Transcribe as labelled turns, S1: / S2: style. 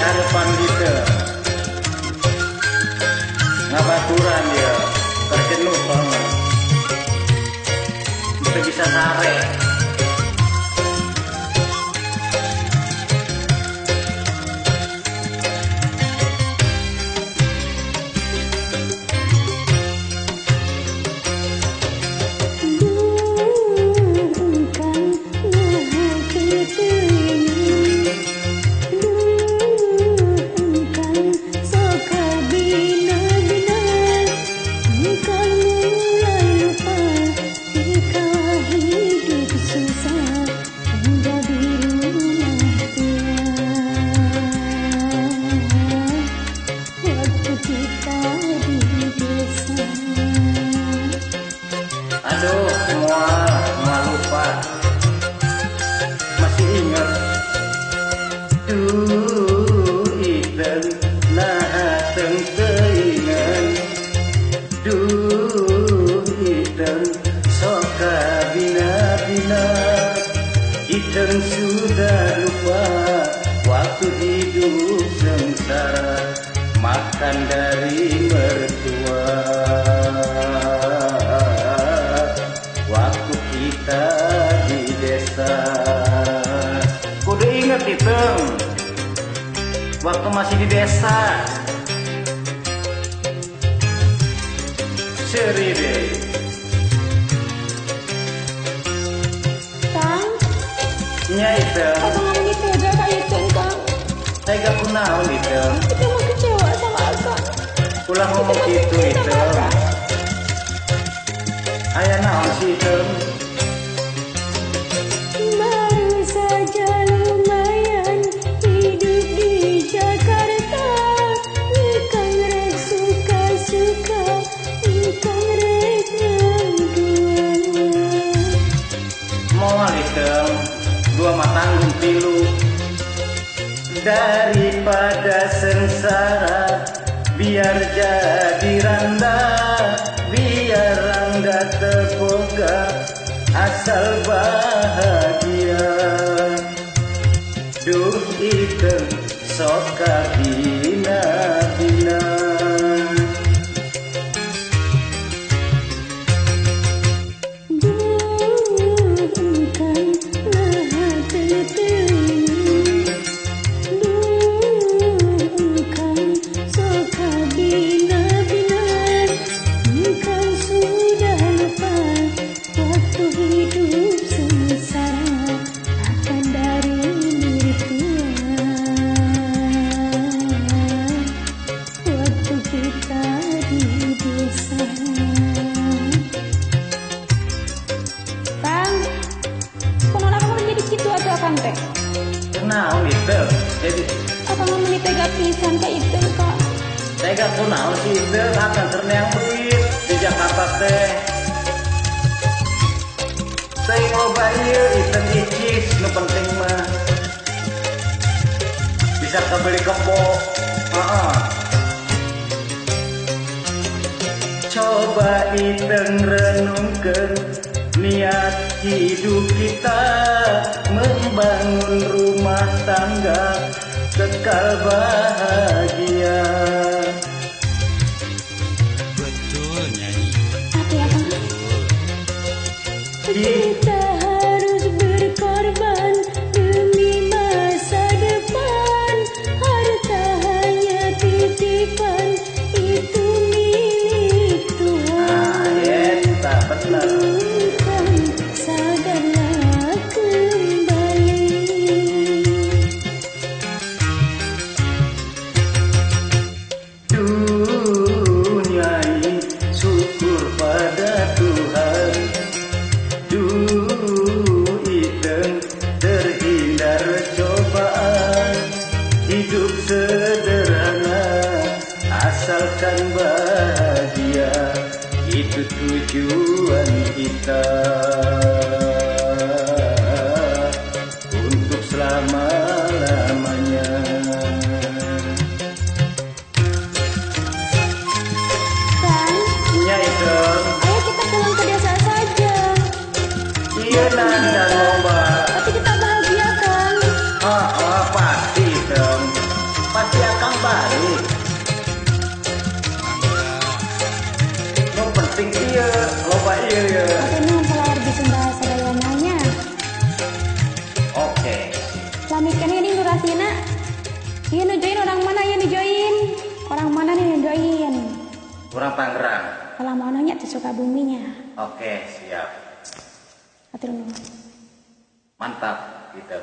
S1: harapan kita. Ngabaturan dia, terjenuh banget. Bisa sare. Aduh, semua lupa. Masih ingat. Duh, iten nah teng teuingan. Duh, iten soka bina-bina. Iten sudah lupa waktu hidup sengsara, makan dari mertua. Waktu kita di desa. Kudu inget itu, waktu masih di desa. Seri deh.
S2: Kang.
S1: Nya itu.
S2: Akang ngomongin tega ka Iten, Kang.
S1: Tega kunaon itu.
S2: Itu mah kecewa sama Akang.
S1: Ulah ngomong gitu itu. Aya naon sih itu?
S2: Baru saja lumayan hidup di Jakarta. Engkang rek suka-suka, engkang rek ngandua.
S1: Moal itu, dua matanggung tilu. Daripada sengsara, biar jadi randa, biar randa terboga, asal bahagia. Duh itu soka bina-bina.
S2: Duh engkang naha teu-teuing. Duh engkang soka bina-bina. Engkau sudah lupa waktu hidup sengsara, akan dari mertua. Waktu kita di desa. Kang, kunaon akang jadi kitu atuh akang teh?
S1: Kunaon itu? Jadi
S2: akang mah meuni tega pisan ka Iten, Kak.
S1: Tega kunaon sih itu? Akang keur neang duit di Jakarta teh. Teuing loba ieu Iten icis nu penting mah. Bisa kebeli kebo. Heeh. Coba Iten renungkeun niat hidup kita, membangun rumah tangga kekal bahagia.
S3: Betul nyanyi.
S2: Apa ya, Kang? Kita harus berkorban demi masa depan. Harta hanya titipan, itu milik Tuhan.
S1: Ah, benar.
S2: Bukan, sadarlah kembali.
S1: Dunia ini syukur pada Tuhan. Duh iten terhindar cobaan. Hidup sederhana asalkan bahagia, itu tujuan kita untuk selama-lamanya.
S2: Kang,
S1: ya itu.
S2: Ayo kita pulang ke desa saja.
S1: Iya nanda lomba.
S2: Tapi kita bahagia, Kang.
S1: Oh, pasti dong. Pasti. Penting ieu, loba ieu ya.
S2: Hatur nuhun salargi Sunda sadayana nya.
S1: Oke.
S2: Lami keneh ini durasina. Ieu nu join orang mana ieu nu join? Orang mana nih nu join?
S1: Urang Tangerang.
S2: Kalau mau nanya di Sukabuminya.
S1: Oke, siap.
S2: Hatur nuhun.
S1: Mantap gitu.